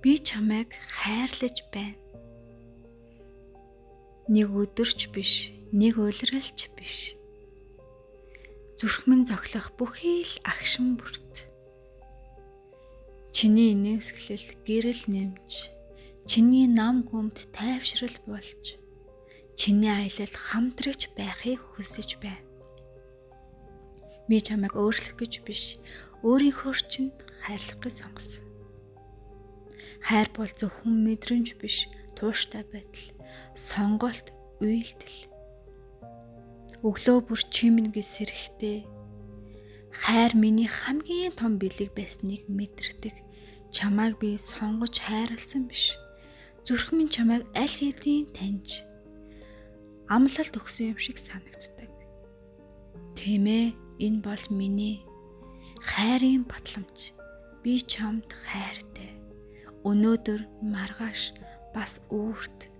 Би чамайг хайрлаж байна. Нэг өдөрч биш, нэг улиралч биш. Зүрх минь зохилох бүхий л агшин бүрт. Чиний инээмсэглэл гэрэл нэмж, чиний нам гүмд тайвшрал болж, чиний аялал хамтрагч байхыг хүсэж байна. Би чамайг өөрчлөх гэж биш, өөрийнхөө чинь хайрлах гэж сонгосон. Хайр бол зөвхөн мэдрэмж биш, тууштай байдал, сонголт, үйлдэл. Өглөө бүр чимэн гэж сэрэхтэй. Хайр миний хамгийн том бэлэг байсныг мэдэрдэг. Чамайг би сонгож хайрласан биш. Зүрх минь чамайг аль хэдийн таньж амлалт өгсөн юм шиг санагддаг. Тийм ээ, энэ бол миний хайрын батламж. Би чамд хайртай. Өнөөдөр маргааш бас үүрт.